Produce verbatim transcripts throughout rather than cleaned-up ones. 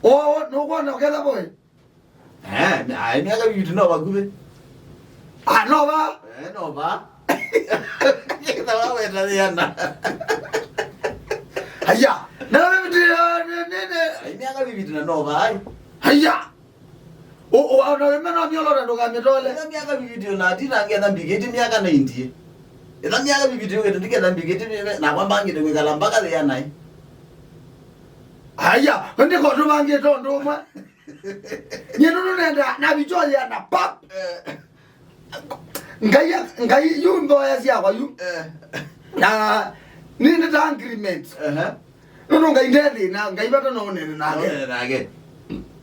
O, nũkwona ũketha boy? Eh, ai, myaka fifty no vakuvĩ. Ah, no va? Eh, no va. Kĩtha waweta thĩana. Aya. Na fifty, eh, nĩ, nĩ, nĩ. Ai, myaka fifty na no va, ai. Aya. O, o, ona wĩmena myolota ndũkamĩtole. Ĩtha myaka fifty na ati na ngetha mbikĩti myaka ninety. Ĩtha myaka fifty ũkĩte ndiketha mbikĩti, na kwambangĩte kwĩkala mpaka thĩana, ai. Aya, ndĩkotũvangĩte ũndũ ũmwe. Nyie nũndũ nenda na vichoya na pap. Eh. Ngai, Ngai yu mboya syakwa yu. Eh. Na nĩ ndĩta agreement. Ehe. Nũndũ Ngai nde thĩna, Ngai vata no ũnene nake. Ũnene nake.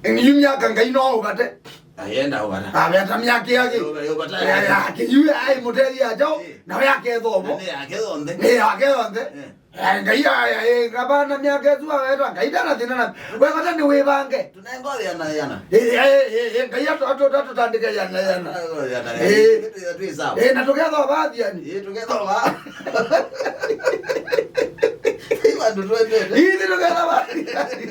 Yu myaka Ngai no ũvate. Ayenda ũvata. Aveta myaka yake. Ũva-, ũvata. Ya, yake. Yu ai mũtethia ajaũ, eh, na we akethomo. Na nĩ yake yonthe. Nĩ yake yonthe. Eh. Eh, Ngai aya, eh, ngavana myaka ĩsu aweta, Ngai ndana thĩna na. We vata nĩ wĩvange. Tunengo yana yana. Eh, eh, eh, eh, Ngai atu, atu, atu, tandike yana yana. Yana yana. Eh. Twĩ, twĩ sawa. Eh, na tũkethova athiani. Eh, tũkethova. Iwa ndo twendete. Ithi tũkethova athiani.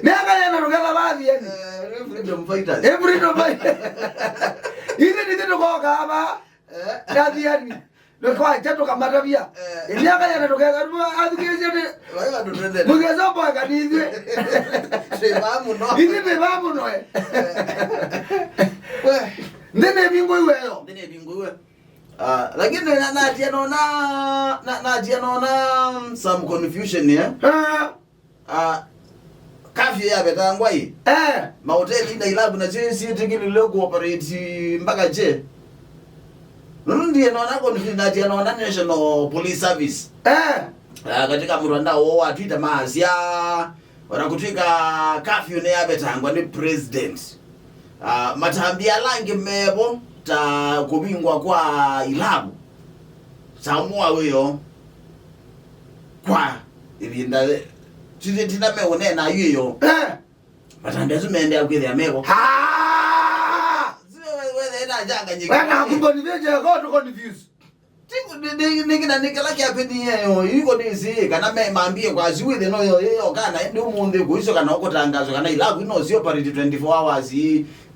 Nĩ anga yana tũkethova athiani. Eh, freedom fighters. Eh, freedom fighters. Ithi nĩ tũkoka ava. Eh. Athiani. Nĩtwaĩte tũkamatavya. Eh. Ĩmyaka yana tũketha athukĩĩsye nĩ. Vai vandũ twendete. Mũkĩsomboeka nĩ ithuĩ. Twĩ vaa mũno. Ithuĩ twĩ vaa mũno, eh. Eh. We. Nthĩ nĩvingũiwe yo. Nthĩ nĩvingũiwe. Ah, lakini na, natia nona, na, natia nona, mm, some confusion, eh? Ah. Ah, kafyu yavetangwa ĩ. Eh. Mahoteli na ilabu nasyo syĩtĩkĩlilwe kũoperate mpaka kye? Nũndũ ndiye nona confi-, natia nona National Police Service. Eh. Ah, katika mtandao woo wa Twitter maasya, ona kũtw'ĩka kafyu nĩyavetangwa nĩ president. Ah, matambya ala angĩ mevo ta kũvingwa kwa ilabu. Samũa wĩoo. Kwa ĩvinda ti-, ti-, tina meũneena yu ĩyo. Eh. Matambya asu meendeea kwĩthĩa mevo. Ah! Sio we-, wethe ĩna janga nyingĩ. Wena kumbo ni veje go to confuse. Ti-, ni-, ni-, ni-, nĩ kĩla kĩakwĩthĩie yo, iko nĩsĩ, kana me mambie kwa asu wĩthĩ no yo, yo, kana ĩndĩ ũmũnthĩ kũisyo kana ũkũtangazwa kana ilabu ino sio parity twenty-four hours,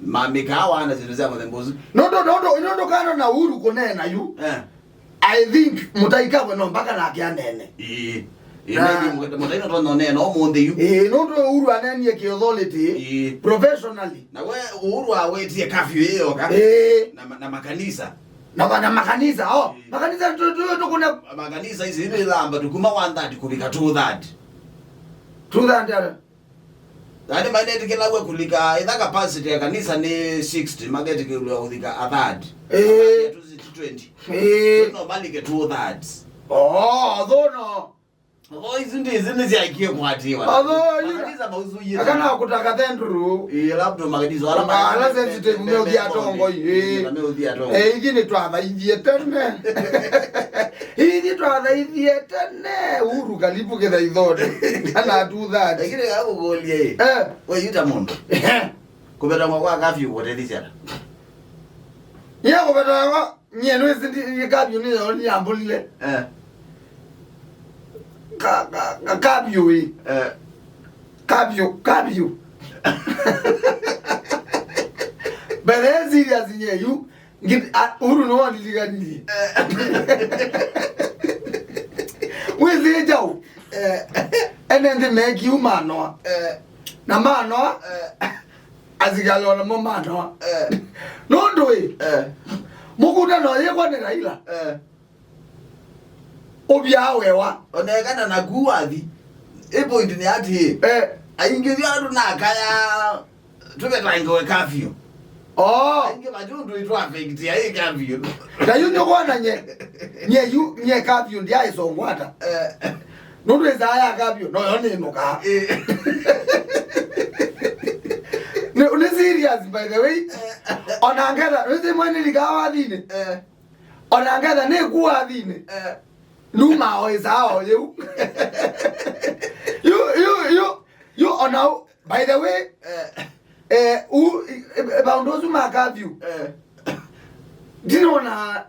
ma mĩkaawa na syĩndũ sya mũthemba ũsu. Nũndũ, nũndũ, nũndũ kana na Uhuru kũneena yu. Eh. I think Mũtaika we no mpaka nake anene. Ĩĩ. Ĩĩ, na maybe Mũtaika no tonye ũneena ũmũnthĩ yu. Ĩĩ, nũndũ Uhuru anenie kĩ authority, ĩĩ, professionally. Na we Uhuru awetie kafyu ĩyoka. Ĩĩ. Na ma-, na makanisa. Na ma-, na makanisa, oh. Ĩĩ. Makanisa tu-, tu-, tukuna. Makanisa ici nĩ thamba tukuma one thirty kũvika two thirty. Two thirty ara. Yaani, mainetĩkĩlaw'a kũlika, ĩtha capacity ya kanisa nĩ sixty, maketĩkĩlw'a kũthika a third. Ĩĩ. Twenty. Ĩĩ. No malike two thirds. Oh, although no. Although isu ndi, isu nĩ syaikie kwatiwa. Although, you know, makanisa mausu yĩta. Akana kũtaka thenduru. Ĩĩ, labda makanisa ala ma-, ala sensitive, me ũthi atongoi, ĩĩ. Me ũthi atongoi. Eh, ithi nĩ twathaithie tene. Ithi twathaithie tene, Uhuru karibu kĩthaithonĩ. Ana two thirds. Lakini gakũkũlya ĩ. Eh. We yuta mũndũ. Eh. Kũvetangwa kwa kafyu kũtethisya ata? Nyie kũvetangwa, nyie nĩwĩsĩ ndi, ndi kafyu nĩyo nĩyambũlile. Eh. Ka, ka, ka, kafyu ĩ. Eh. Kafyu, kafyu. Mbere serious nyie yu. Ngit-, a, Uhuru nĩwe wandilikanirie. Eh. Wĩsĩ kyaũ? Eh. Ene nthĩ mekiu manoa. Eh. Na manoa, eh, asikalĩ o namo manoa. Eh. Nũndũ ĩ, eh, mũkutano yĩkwa nĩ Raila. Eh. Ũvyaa wewa. Onekana naku wathi. Ĩ point nĩ atĩĩ. Eh. Aingĩ vya andũ nakaya tũvetangiwe kafyu. Oh. Aingĩ vati ũndũ itũ affect ya ĩ kafyu. Na yu nĩkwona nye, nye yu, nye kafyu ndyaĩsongwata. Eh. Nũndũ ĩsaa ya kafyu, no yo nĩnũkaa. Eh. Nĩ, nĩ serious, by the way. Eh. Ona ngetha, wĩsĩ mwe nĩlikaa wathinĩ. Eh. Ona ngetha nĩku wathinĩ. Eh. Numa o ĩsaa o yĩu. Yu, yu, yu, yu, ona u-, by the way, eh, eh, u-, i-, i-, maũndũ asu ma kafyu. Eh. Ndinona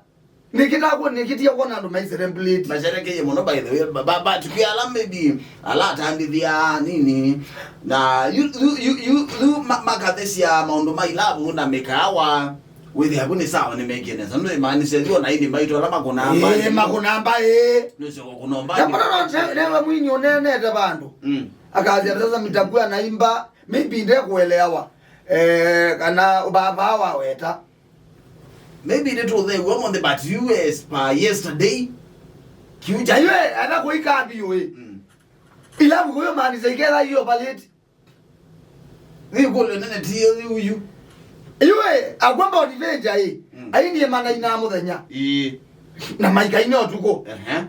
Nĩkĩtakwo, nĩkĩtia kuona andũ mai celebrate. Masherekeye mũno, by the way. Ba, ba, but kwĩ ala maybe, ala atandĩthya nini. Na yu, yu, yu, yu, yu ma, makathesya maũndũ ma ilavu na mĩkaawa. Wĩthĩa vu nĩ sawa, nĩmekie nesa. Nũĩmaanisya yu ona ini maitũ ala makũnamba. Ĩĩ, makũnamba, ĩĩ. Nũsyo kũnamba. Newe mwini ũneenete vandũ. Mm. Akasya sasa mitakuwa naimba, maybe ndekuelewa. Eh, kana ũbaba waweta. Maybe nĩtũtheew'a ũmũnthĩ, but you as per yesterday, kiu kya. Na iwe, ana kũika mbiũ ĩ. Mm. Ilavu kũyo maanisya iketha iyo paleti. Nĩ ĩkũlyo nene ti yo yu yu. Iwe, akwamba Olivenja ĩ. Mm. Ainie manaina mũthenya. Ĩĩ. Na maikaine ũtukũ. Ehe.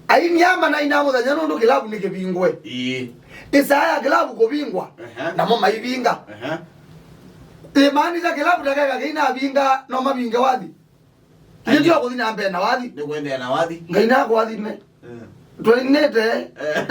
Aini aa manaina mũthenya nũndũ kĩlavu nĩ kĩvingwe. Ĩĩ. Ĩsaa ya kĩlavu kũvingwa, ehe, namo maivinga. Ehe. Ĩmaanisya kĩlavu ndakeka kĩinavinga, no mavinge wathi. Aini. Nĩtio kũthi na mbee na wathi. Nĩ kũendeea na wathi. Ngai nakũathime. Eh. Twainĩte. Eh.